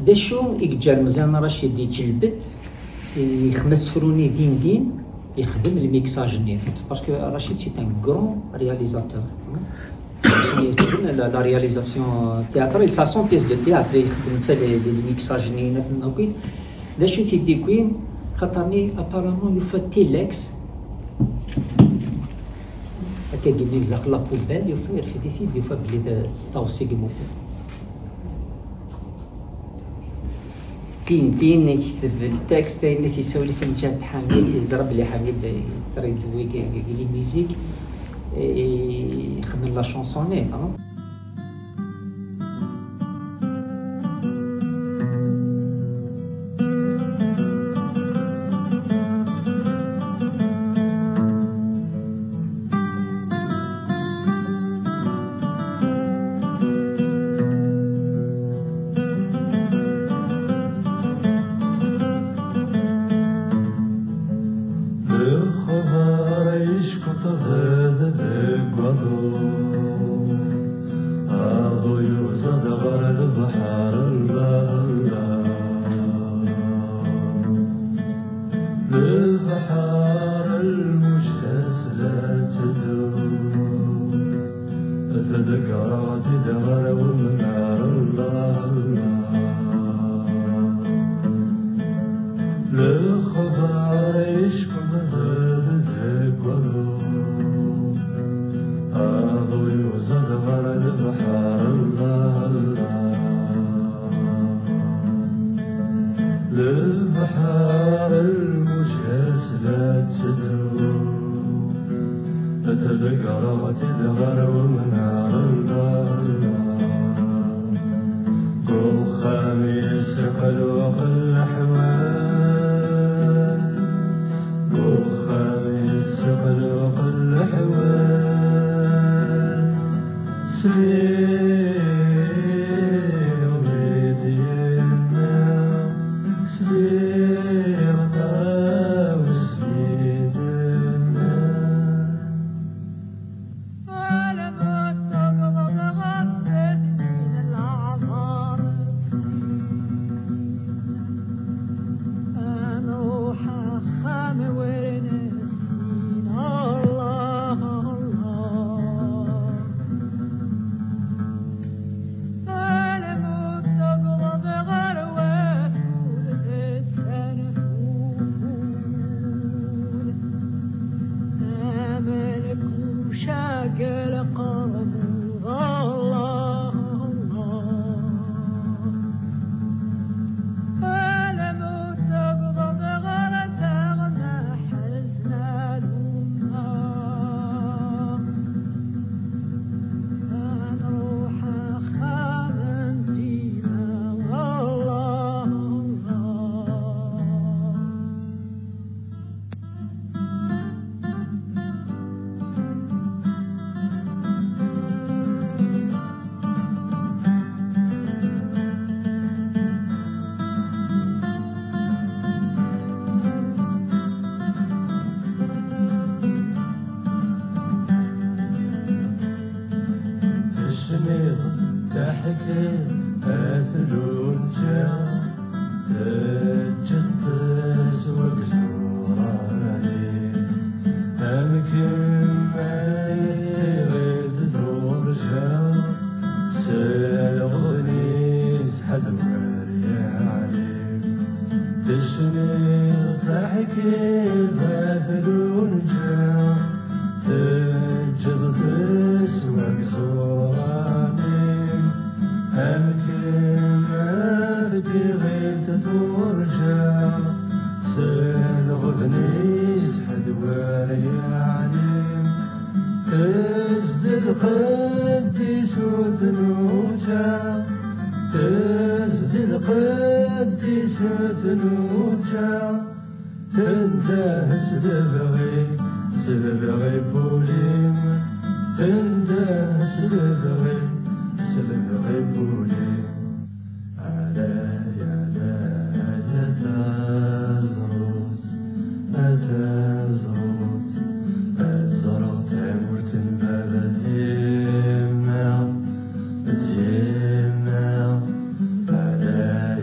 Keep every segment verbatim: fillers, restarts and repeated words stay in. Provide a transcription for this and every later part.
D acu i yeǧǧan Meẓyan Racid iǧelleb-d, yexdem asefru-nni din din, yexdem le mixage-nni? Parce que Racid, c'est un grand réalisateur. Yexdem la, la réalisation théâtrale, c'est son pièce de théâtre, yexdem netta le, le, le mixage-nni, n at Nnakwit. D acu i t-id-yewwin? Xaṭer-nni, apparemment, yufa Telex. Akka, yelli zdaxel la poubelle, yufa, yerfed-it-id, yufa belli d taḍsa i yemmuten. Tin, tin, yekteb texte, ayen i t-yessawel isem Ǧahed Ḥamid, yeẓra belli Ḥamid yeḍra-d wigi deg les musiques, i, ixdem la chansonnette, hein. Lexbar yeckeṭ bab deg waḍu, aḍu yuẓad ɣer lebḥer, Allah, Allah. Lebḥer, lmuj tasla tteddu, tḍegger-aɣ-id ɣer wemnar, Allah, Allah. Lexbar yeckeḍ bab deg waḍu, aḍu yuẓad ɣer lebḥer, Allah, Allah. Lebḥer, lmuj tasla tteddu, tḍegger-aɣ-id ɣer wemnar, Allah, Allah. Deg uxxam yesseqluq leḥwal, deg uxxam yesseqluq leḥwal. Sliɣ mi d-yenna, sliɣ taɣect-nni d-tenna. Alamma d-tegḍeḍ ɣef ddin leɛmer-is, ad nruḥ axxam wer nessin, Allah, Allah. Alamma d-tegḍeḍ ɣer wakud d tanfult, am lkuca deg lqermud, Allah, Allah. Alamma d-tegḍeḍ ɣer taɣma ḥezna lumma, ad nruḥ axxam n dima, Allah, Allah. Tecniḍ, taḥkiḍ, aflunǧa, teǧǧeḍ-t s wegzur-nni. Am kemm ay tiɣilt turǧa, s lɣebn-is ḥedd wer yeɛlim. Tecniḍ, taḥkiḍ, aflunǧa, teǧǧeḍ-t s wegzur-nni. Am kemm ay tiɣilt turǧa, s lɣebn-is ḥedd wer yeɛlim. Tezdi lqedd-is ur tnuǧa, tezdi lqedd-is ur tnuǧa. Tendeh s lebɣi, s lebɣi n wul-im. Tendeh s lebɣi, s lebɣi n wul-im. Ɛlay, ɛlay, a taẓrut, a taẓrut, ad ẓreɣ tamurt n baba d yemma, d yemma. Ɛlay,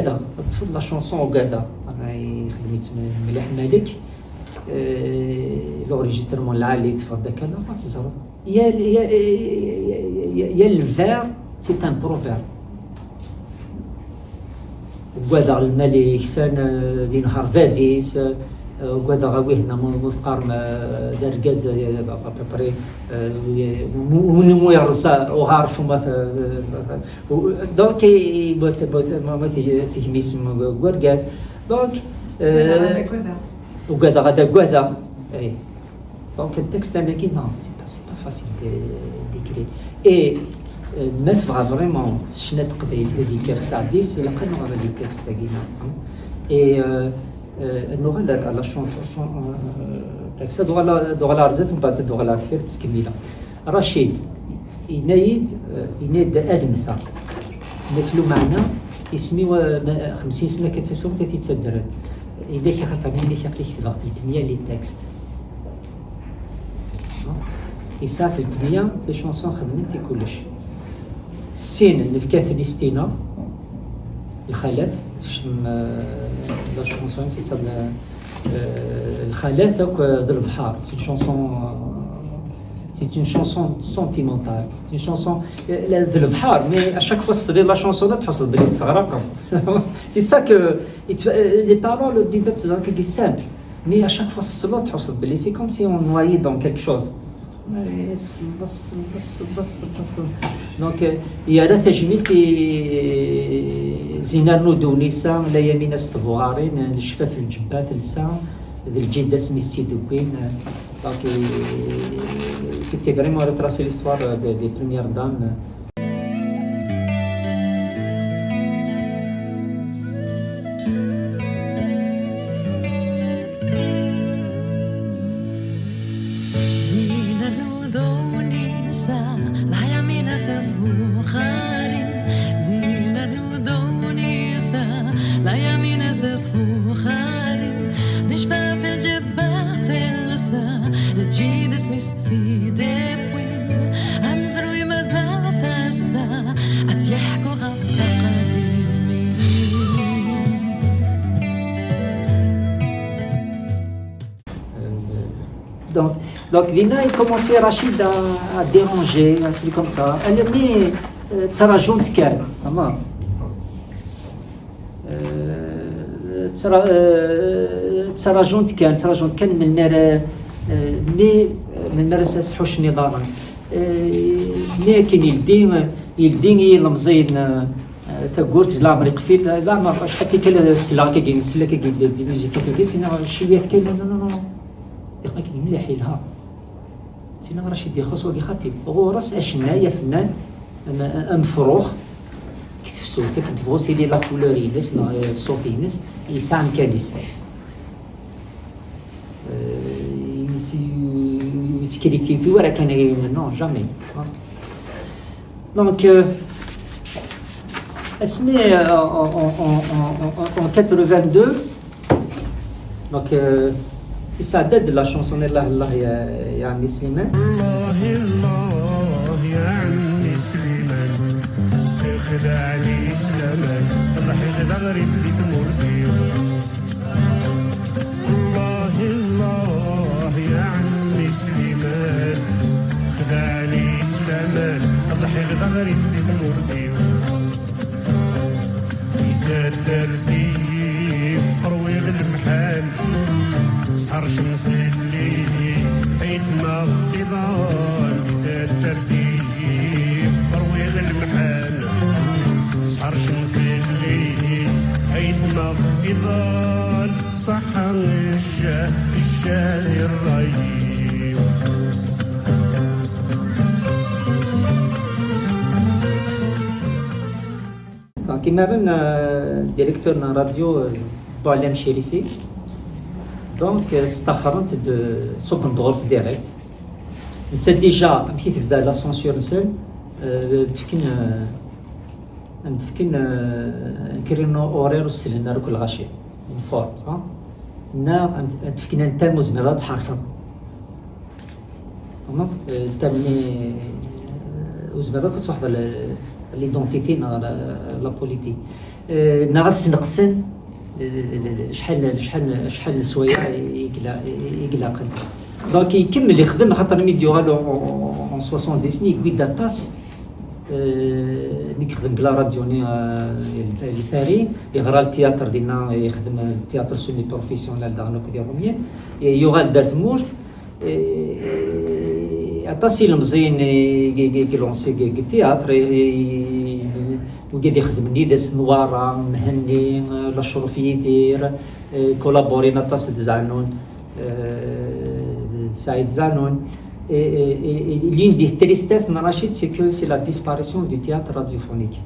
Ugadeɣ, ṭṭfeḍ la chanson Ugadeɣ, ixdem-itt mliḥ Malek. L'enregistrement lɛali, teffeɣ-d akka, ad teẓreḍ. Yal, yal, yal vers, c'est un proverbe. Ugadeɣ lmal yeksan, euh, di nehar bab-is, euh, ugadeɣ awih-nna mu, mu teqqarem, euh, d argaz, euh, à peu près, euh, mu, mu, mu yerẓa uɣaref, ma t-, euh, donc, i, i, ma, ma, ma, ma teg-, tegmisem deg urgaz. Donc, euh, ugadeɣ ad agadeɣ. Eh. Donc, le texte, non, c'est pas, c'est pas facile de, d'écrire. Et, euh, ma tebɣa vraiment ccna n teqbaylit ad ikker sseɛd-is, ilaq ad nɣer di texte-agi, hein. Et, euh, euh, nuɣal ar la chanson, chan-, euh, texte, ad uɣal, ad uɣal ar zdat, mbeɛd ad uɣal ar deffir, tettkemmil. Racid, yenna-yi-d, euh, yenna-yi-d ad mmteɣ. Nek lumeɛna, Isem-iw, eh, ma-, xemsin sna akka d tasawt ad t-ittaddren. Yella kra xaṭer, yella kra aql-i ketbeɣ telt meyya les textes. Yesɛa telt meyya les chansons xedment i kullec. Sin nefka-ten i Stina, lxalat, tekcem, eh, la chanson, c'est ça, eh, lxalat akk, eh, d lebḥer. C'est une chanson, eh, c'est une chanson sentimentale. C'est une chanson, eh, la, d lebḥer, mais à chaque fois tesliḍ la chanson-a, tḥusseḍ belli tettɣerraqeḍ. C'est ça que, it's, eh, les paroles d'une bête, donc, qui est simple. Mais à chaque fois tesliḍ, tḥusseḍ belli c'est comme si on noyait dans quelque chose. Donc, euh, yerra tajmilt i Zina Nudunisa, la Yamina s tbuɣarin, lecfaf lǧebba telsa, d lǧid asmi s tt-id-wwin. Donc, euh, c'était vraiment retracer l'histoire de, des premières dames. Zina Nudunisa, la Yamina s tbuɣarin. Zina Nudunisa, la Yamina s tbuɣarin. D lecfaf lǧebba telsa, lǧid asmi s tt-id-wwin. Amezruy mazal tasa, ad yeḥku ɣef taqdimin. Donc, donc dinna, il commençait Rachid à, à déranger, un truc comme ça. Almi, euh, ttṛajunt kan, ama, euh, ttṛa-, euh, ttṛajunt kan, ttṛajunt kan melmi ara, euh, mi, euh, melmi ara s-, sḥuccen iḍarren. Eh, mi akken yeldi, yeldi i yilemẓiyen, eh, tawwurt, leɛmer iqfil, leɛmer acḥal tikkal sla akkagi, sla akkagi d, d musique akkagi, sina cwiya tekka, non, non, non, non. Diɣ akkagi mliḥ, yelha. Sina Racid ixuṣ wagi xaṭi. Ɣur-s acennay, afennan, am-, amefrux, deg tefsut, akken tebɣu tili la couleur-ines, neɣ, eh, ṣṣut-ines, yesɛa amkan-is. Euh, il s-, il, il critique, voilà, kan, non, jamais. Donc, euh, asmi, euh, en, en, en quatre-vingt-deux, donc, euh, il s'adapte de la chanson Allah, Allah, ya, ya Ami Slimane. الله الله يا عمي سليمان، خدعني سلامان، الله يغدى غريب في ثمورتي. الله الله يا عمي سليمان، خدعني سلامان، الله يغدى غريب في ثمورتي. إذا الترتيب رويغ المحال، سهر شمس الليل، عيد ما الطيبان. إذا الترتيب رويغ المحال، سهر شمس الليل، عيد ما الطيبان. صح الشاه، الشاه الرهيب. Donc, imaren, euh, directeur n radio, euh, Boualem Chérifi. Donc, euh, staxrent-d, ṣubben-d ɣur-s direct. Netta déjà, amek i tebda la censure-nsen, euh, d-fken, euh, am d-fken, euh, un créneau horaire ur sellen ara akk lɣaci, une forme, ha? Neɣ am d-, am d-fken un thème ur zmireḍ ad tḥerkeḍ. Tfehmeḍ? Euh, le thème-nni, euh, ur zmireḍ akk ad truḥeḍ l-, l'identité neɣ la, la politique. Euh, neɣ ad sneqsen, euh, acḥal, acḥal, acḥal n sswayeɛ i, i ila-, i, i ilaqen. Donc, ikemmel ixdem, xaṭer mi d-yuɣal en, en, en soixante-dix, yewwi-d aṭas. Euh, mi yexdem deg la radio-nni, euh, di Paris, yeɣra le théâtre dinna, yexdem le théâtre semi-professionnel daɣen akked iṛumyen. Yuɣal-d ar tmurt, euh, aṭas ilemẓiyen i, i, i, i lancer deg, deg théâtre, i, i, wigi ad ixedmen yid-s Nwara, Mhenni, euh, Lacruf Yidir, euh, collaborin aṭas d Zanun. Euh, Saïd Zanoun. Et, et, et, et l'une des tristesses de Rachid, c'est que c'est la disparition du théâtre radiophonique.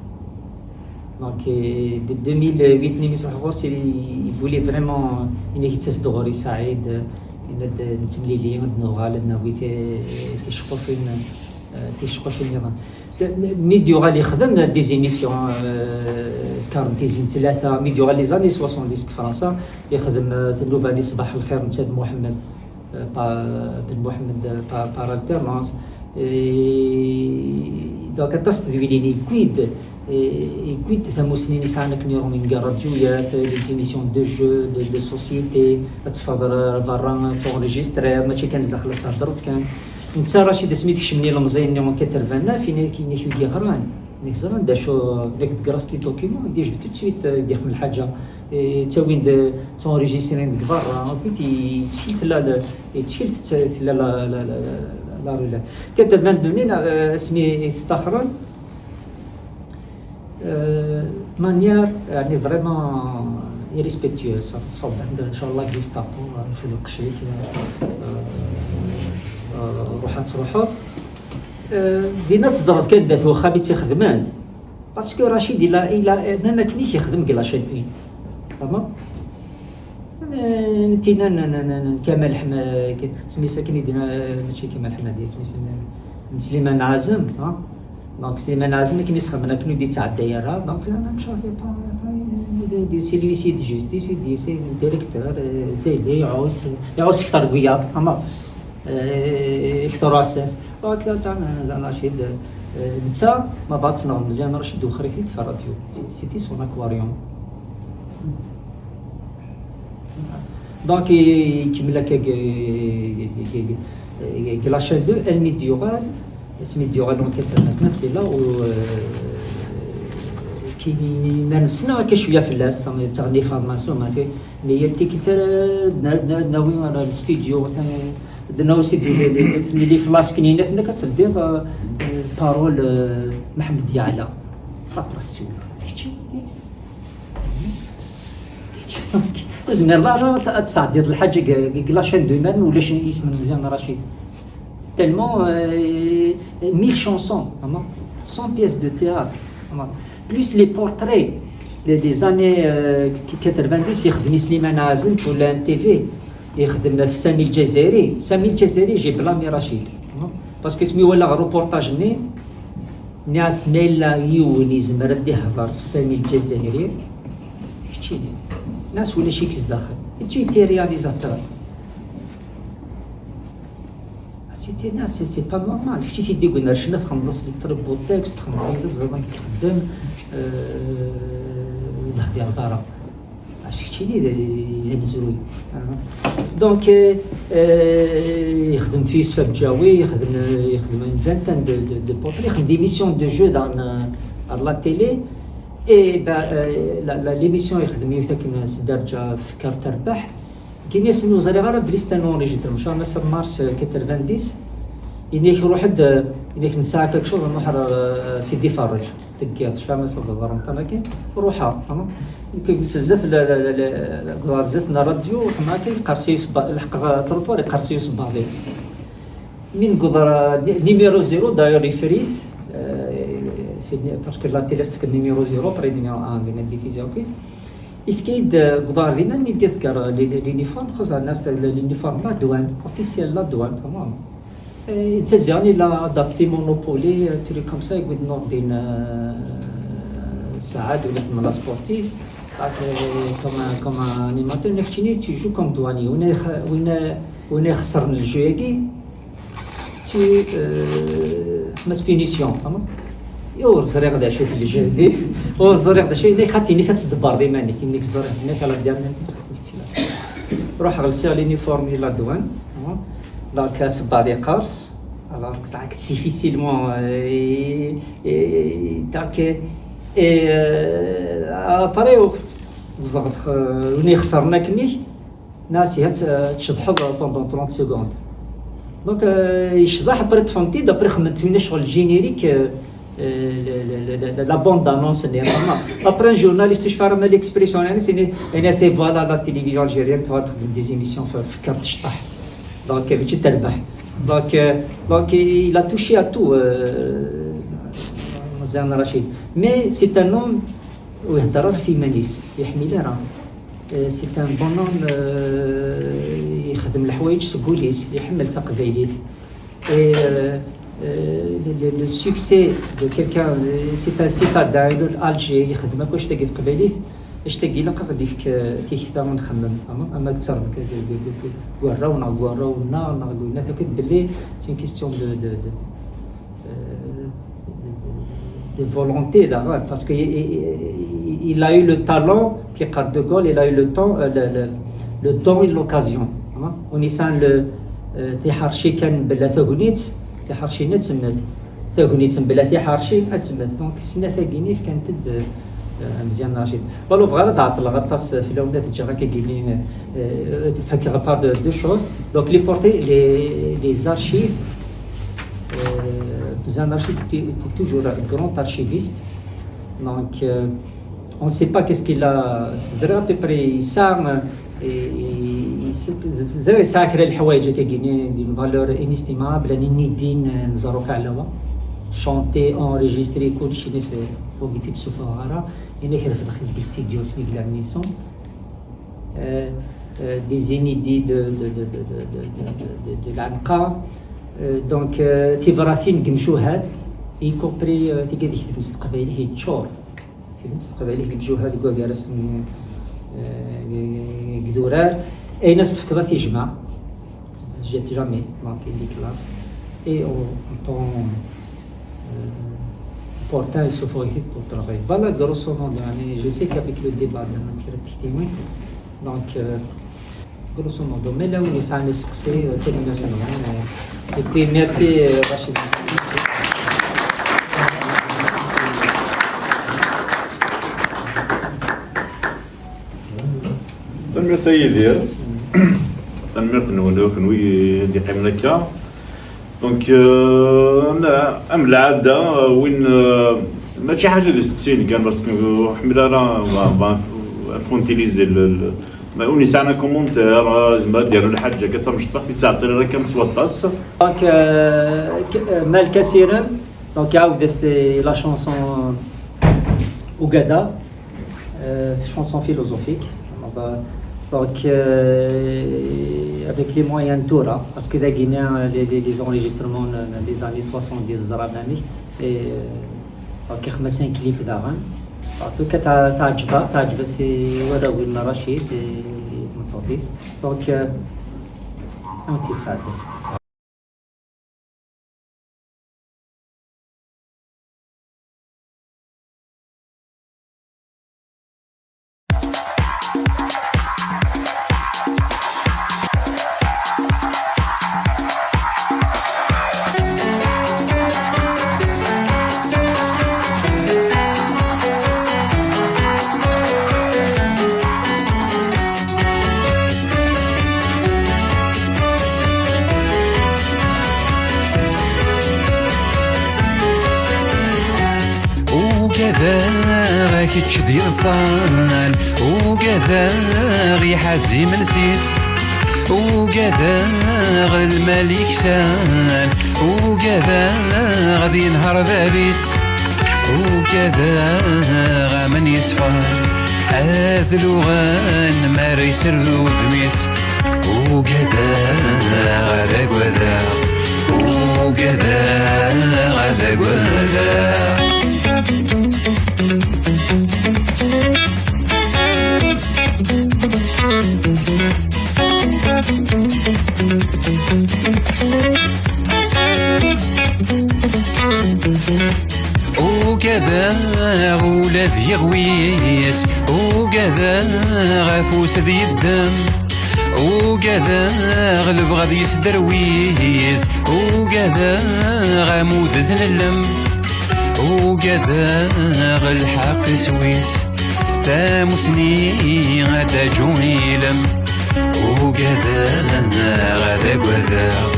Donc, euh, de deux mille huit, Nimi Sohor, il, il voulait vraiment une excès de Saïd, une de Tsemlili, une Noral, une Wité, Tishkofin, euh, Tishkofin, Mi d-yuɣal yexdem des émissions, euh, quarante-dix tlata, mi d-yuɣal les années soixante-dix deg Fransa, yexdem, euh, tnuba-nni Ṣbaḥ Lxir, netta d Muḥemmed, euh, pa-, Ben Muḥemmed, euh, pa-, par alternance. Et donc, aṭas n tedwilin yewwi-d, euh, yewwi-d tamussni-nni sɛan akken iṛumin deg ṛṛadyuyat, les émissions de jeu, de, de société, ad teffɣeḍ ɣer berra, ad tenregistriḍ, mačči kan zdaxel ad theddreḍ kan. Netta Racid asmi d-kecmen ilemẓiyen-nni en quatre-vingt-neuf, ini-, ini-k wigi ɣran, ini-k ẓran d acu, nekk deg ras les documents, i d-yejbed tout de suite, euh, i d-ixdem lḥaǧa, eh, ttawin-d, ttenregistrin deg berra, akk i tt-, yettkel tella le-, yettkel tett-, tella la, la, la, la, la relève. Quatre-vingt-deux-nni, euh, asmi i tt-ttaxren, euh, manière, يعني, vraiment irrespectueuse, ça, ça, إن شاء الله Gestapo, euh, في القشيك, euh, euh, روح تروحوا. Euh, دينا تزرد كان دات وخا بيتي خدمان. Parce que Rachid, il a, il a, même akken i k-yexdem deg la chaîne un. Vraiment. Euh, نتينا ن-، ن-، ن-، ن-، كمال حما-، ك-، سميتها كني دينا، ماشي كمال حمادي، سميتها ن-، سليمان عازم، ها؟ Donc سليمان عازم كني سخمنا كنو دي تعدى يا راه. Donc la même chose, c'est pas, c'est lui, c'est de justice, c'est, c'est le directeur, euh, c'est lui, يعوس، يعوس كثر قياض، أما، euh, كثر أساس. Donc لا، لا، لا، لا، رشيد، euh، نتا ما بعد تنغم مزيان رشيد وخريتي في الراديو. C'était son aquarium. Donc, i-, ikemmel akka deg, deg, deg, deg la chaîne deux, almi d-yuɣal, asmi d-yuɣal en quatre-vingt-neuf, c'est là où, euh, كي ما نسنا هكا شويه فلاس، تغني فارماسيون، ما تي-، mais il était كي تر-، نا-، نا-، ناوي على الاستوديو، ثاني، دنا aussi دي، دي، دي، لي فلاس كنينات، انك تدير، آه، بارول، آه، محمد يعلى. لا بريسيون. هادشي. وزمير لا، لا، ت-، تسعديض الحاجة ق-، ق-، ق la chaîne deux même، ولا شي اسم مزيان رشيد. Tellement, euh, mille chansons, vraiment. Cent pièces de théâtre, vraiment. Plus les portraits, les, les années, euh, quatre-vingt-dix, يخدم سليمان عازم pour la N T V. يخدم في سامي الجزائري. سامي الجزائري جيب لامي رشيد. Parce que سمي ولا reportage ني. ناس ما يلا يوني زمر دي هضر في سامي الجزائري. تكتشيني. ناس ولا شيك زداخل. تجي تي رياليزاتور. تجي تي ناس، سي، سي با نورمال. كتشي تيدي قلنا شنا تخمض لي تريب بو تكست، تخمض لي الزمان كيخدم، آه، وده ديال دارا. عرفتي كتشيني ذا، ذا مزروي. آه. دونك، آه، آه، يخدم في يوسف بجاوي، يخدم، يخدم une vingtaine de, de, de portraits، يخدم des émissions de jeu dans, آه، la télé. Et ben, آه، la, la, l'émission يخدم يوثاك سدارجة فكر تربح. كاين ياسين وزري غير بلي ستان اونريجيستر، مش عارف، مارس quatre-vingt-dix. ينيك روح د-، ينيك نساعة كاك شوز نروح على سيدي فرج. تقيت، شفا ما صدق ضرم طلقي. روحها، فهمت؟ كي سزت ل-، ل-، ل-، ل-، قدر زتنا راديو، حما كي قرسي يسبا-، الحق غا تروطوار يقرسي يسبا لي. من قدر ني-، نيميرو زيرو داير يفريث، آه، سيدني، باسكو لا تيلي ستك نيميرو زيرو، بري نيميرو ان، بين الديفيزيون كي. يفكيد، آه، قدر دينا مين تذكر، آه، لي-، لي-، لينيفورم، خصها الناس ل-، لينيفورم لا دوان، اوفيسيال لا دوان، تمام. إيه، تزياني لا ادابتي مونوبولي، آه، تري كوم سا، يقول نور الدين، آه، سعد ولا من لا سبورتيف. هاك، آه، كوم، كوم انيماتور، نكتشيني تيجو كوم دواني، وين يخ-، وين، وين يخسر الجو ياكي، تي، آه، خمس بينيسيون، فهمت؟ يو، زريغ دا شي في الجو دي. او زريغ دا شي، نيك خاطي، نيك كتدبر ديما، نيك، نيك زريغ، نيك على ديال، نيك خاطي. روح غلسي على لينيفورمي لا دوان، فهمت؟ دونك سبع دي قارص، الوغ كنت راك ديفيسيلمون، إي، إي، دونك، إي، آه، ابري، بالضبط، خ-، وين خسرنا كنيك، ناس هي ت-، تشطحض بوندون ثلاثين سكوند. دونك، آه، يشطح، ابري تفهمتي، دابري خممت وين شغل الجينيريك، آه، آه، لا، لا، لا، لا، لا بوند انونس اللي زعما. ابري جورناليست، واش فاهم ليكسبريسيون، يعني، سيني، يعني، سي فوالا لا تيليفزيون الجيريان، تبغى تخدم دي زيميسيون ف-، فكرت تشطح. دونك، باش تربح. دونك، آه، دونك، il a touché à tout, آه، مزيان رشيد. مي سي ان هوم ويهضر راه في مانيس، يحمي لي راه. آه، سي ان بونوم، آه، يخدم الحوايج سكوليس، يحمل تقبايليت. آه، Euh, le, le- le succès de quelqu'un, euh, c'est un citadin, un Algérie, يخدم akk anect-agi teqbaylit, anect-agi ilaq ad d-ifk, euh, tikta n xemmem, ama, ama d ttrebga deg warraw neɣ deg warraw-nneɣ neɣ deg winat akk, belli c'est une question de, de, de, euh, de volonté, daɣen, parce que il, il- il a eu le talent, qui, De Gaulle, il a eu le temps, euh, le, le, le don et l'occasion, hein. On y sent le, euh, tiḥerci kan bla tagnit, tiḥerci n tsemmet, tagnit bla tiḥerci ad temmet. Donc, snat-agi-nni fkant-d, euh, Meziane Racid. Voilà, bɣiɣ ad ɛeṭṭleɣ aṭas fell-awen, ad ǧǧeɣ akka gini, euh, fakeɣ part de deux choses. Donc, les portraits, les, les archives, euh, Meziane Racid était, était toujours un grand archiviste. Donc, euh, on ne sait pas qu'est-ce qu'il a, ẓriɣ à peu près, yesɛa, euh, et, et, et, ẓriɣ yesɛa kra n leḥwayeǧ akka gini d'une valeur inestimable, ani n idin, euh, n Zarouk Alawa, chanté, enregistré, kullec, ini s-, ur t-id-ssuffɣeɣ ara, ini-k refdeɣ-t deg studio asmi yella Mison. Euh, euh, des inédits de, de, de l'Anqa. Euh, donc, euh, tibratin deg mcuhad, y compris, euh, tigad yektben s teqbaylit, yeččur. Tidet s teqbaylit deg mcuhad, deg wagar-as n, euh, deg durar. Ayen as-tefkeḍ ad t-ijmeɛ. Jette jamais, donc, il classe. Et on, on, euh, portant et soporifique pour travailler. Voilà, grosso modo, يعني, je sais qu'avec le débat, il y a un petit, donc, euh, grosso modo, mais là où ça nous c'est, euh, c'est le même, euh, et puis, merci, euh, Rachid. Tanemmirt a Yidir. Tanemmirt-nwen, a kenwi i d-yeqqimen akka. Donc, euh, am lɛada, euh, win, euh, mačči ḥaǧa d isteqsiyen kan, parce que ur ḥemmel ara, ba, ba, infantiliser le, le, ma win yesɛan un commentaire, euh, yezmer ad d-yernu lḥaǧa akka d tamecṭuḥt, yettɛeṭṭil ara kan s waṭas. Donc, euh, Malka Sirem, donc, ah, c'est la chanson Ougada. Euh, chanson philosophique. Donc, euh, avec les moyens de Torah, parce que dagina, les, les, les enregistrements, euh, des années soixante-dix, Zerabani, et, euh, donc, il y a un clip d'Aran. En tout cas, t'as, t'as Djba, t'as Djba, c'est Wadawi Rachid et, et Zmetotis. Donc, euh, un petit ça. Ugadeɣ a kečč d yeḍsan, ugadeɣ iḥaz imensi-s, ugadeɣ lmal iksan, ugadeɣ ad yenher bab-is, ugadeɣ aman yeṣfan ad luɣen mi ara yesred udem-is. Ugadeɣ ad agadeɣ, ugadeɣ ad agadeɣ. Ugadeɣ ula d yiɣwi-s, ugadeɣ afus d yeddem, ugadeɣ lebɣi ad yesderwiz, ugadeɣ amud d nnlem, ugadeɣ lḥeqq iswi-s, tamusni ad taǧu ilem. Ugadeɣ ad agadeɣ,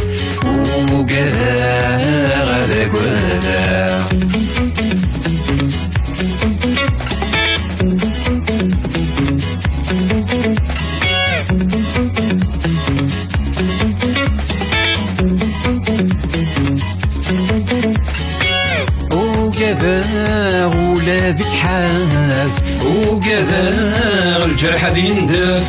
ugadeɣ ad agadeɣ. Ugadeɣ ula d ttḥaz, ugadeɣ lǧerḥ ad yendef.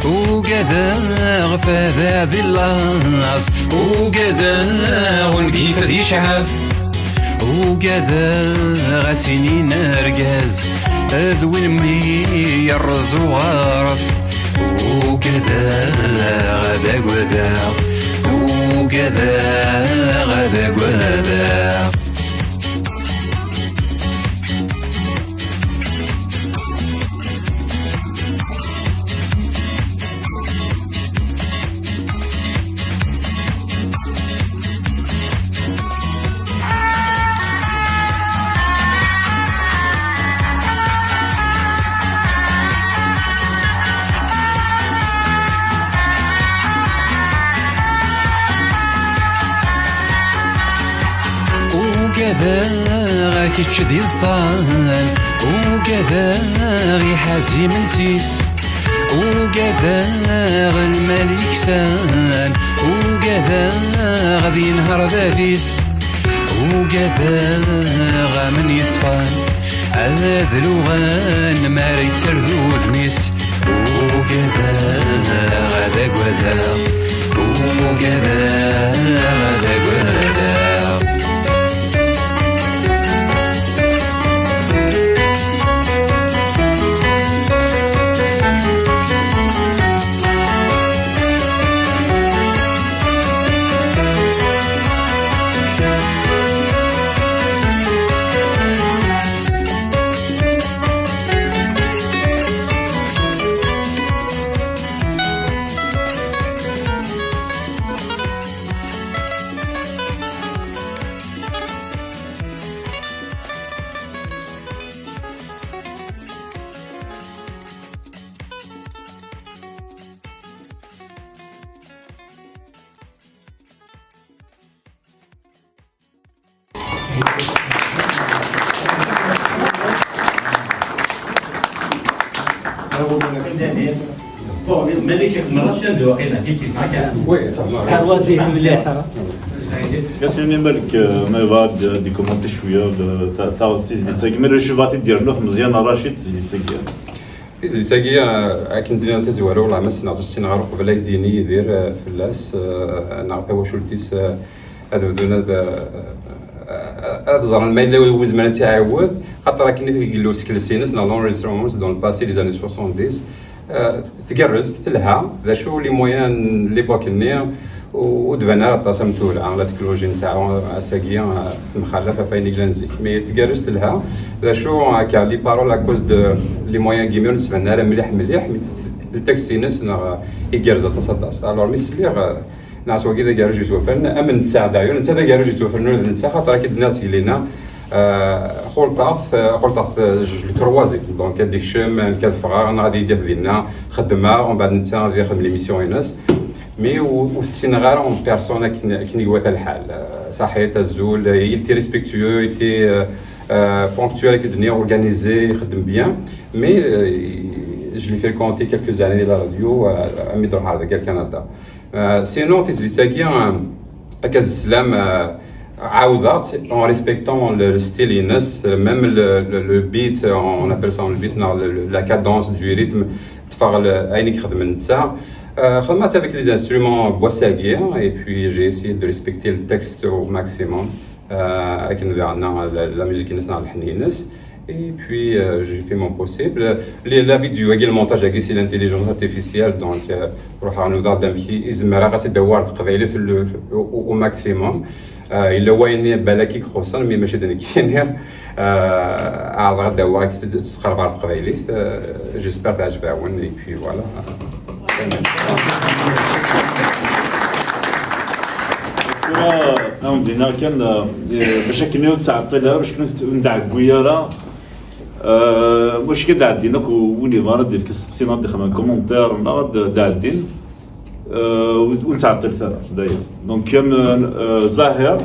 Ugadeɣ fada di laẓ, ugadeɣ ungif ad yecɛef, ugadeɣ asinin argaz d win mi yerreẓ uɣaref, ugadeɣ ad agadeɣ, ugadeɣ ad agadeɣ. Ugadeɣ kečč d iḍsan, ugadeɣ iḥaz imensi-s, ugadeɣ lmal iksan, ugadeɣ ad yenher bab-is, ugadeɣ amen yeṣfan, ad luɣen mi ara yessard udem-is. Ugadeɣ ad agadeɣ, ugadeɣ ad agadeɣ. Bon, Malik, ma rridx ad d-waqila, kif kif, haka. Oui, ça va. Arwazit mliḥ. Yasin Malik, euh, ma yebɣa ad d-commenter cwiya, le, ta, ta, tizlit-agi, ma d acu bɣa ad t-id-yernu ɣef Meẓyan Racid, tizlit-agi. Tizlit-agi, euh, akken d-nniɣ tazwara, ur neɛma ssneɣ, just ssneɣ ɣer uqbel ay d-yini Yidir, euh, fell-as, euh, neɣ tawacult-is, euh, ad bdun ad, ad ẓren ma yella wi zemren ad tt-iɛiwed, xaṭer akken i tgella usekles-ines neɣ l'enregistrement dans le passé, les années soixante-dix, euh, tgerrez, telha, d acu les moyens n l'époque-nni, ur d-ban ara aṭas am tura, la technologie nesɛa ass-agi, euh, temxalaf ɣef wayen i yellan zik. Mais tgerrez, telha, d acu akka, les paroles à cause de les moyens n yimi ur d-ttbanen ara mliḥ mliḥ, mais le texte-ines neɣ, euh, igerrez aṭas aṭas. Alors mi sliɣ, euh, Neɣ s wagi d agerruj yettwafren, am netta daɣen, netta d agerruj yettwafren ula d netta, xaṭer akka d-nniɣ seg lina, euh, xulṭeɣ-t, euh, xulṭeɣ-t, euh, je le croise, donc ad d-ikcem, nekk ad ffɣeɣ, neɣ ad yi-d-yaf dinna, xeddmeɣ, umbeɛd netta ad ixdem l'émission-ines. Mais ur, ur t-ssineɣ ara en personne akken, akken iwata lḥal. Euh, saḥit, azul, il était respectueux, il était, euh, euh, ponctuel, akken d-nniɣ, organisé, ixeddem bien. Mais, euh, je l'ai fréquenté quelques années di la radio, euh, armi d-ruḥeɣ deg Canada. Euh, sinon, tizlit-agi, euh, akka s sslam, euh, ɛawdeɣ-tt en respectant le, le style-ines, même le, le, le beat, on appelle ça le beat, non, le, le, la cadence du rythme, ṭṭfeɣ le, ayen i ixeddem netta. Euh, xedmeɣ-tt avec les instruments n wass-agi, et puis j'ai essayé de respecter le texte au maximum. Euh, akken daɣen la, la musique-ines neɣ lḥenni-ines. Et puis, euh, j'ai fait mon possible. Les, la vidéo-agi, le montage-agi, c'est l'intelligence artificielle, donc, euh, ruḥeɣ nudaɣ-d amek i zemreɣ ad tt-id-awiɣ ɣer teqbaylit le, au, au maximum. Euh, yella wayen balak i ixuṣṣen, mais mačči d nekkini. Euh, ɛerḍeɣ ad d-awiɣ, ad tt-sqerbeɣ ɣer teqbaylit. Euh, j'espère teɛjeb-awen, et puis voilà. Tura, ad wen-d-iniɣ kan, eh, bac akken ur nettɛeṭṭil ara, bac akken ur nettɛeggu ara, eh, wac kan d-ɛeddin akk, win yebɣan ad d-yefk asteqsi neɣ ad d-ixdem commentaire neɣ ad d-, d-ɛeddin, eh, ur, ur nettɛeṭṭilet ara, d'ailleurs. Donc, kan, eh, Zahir,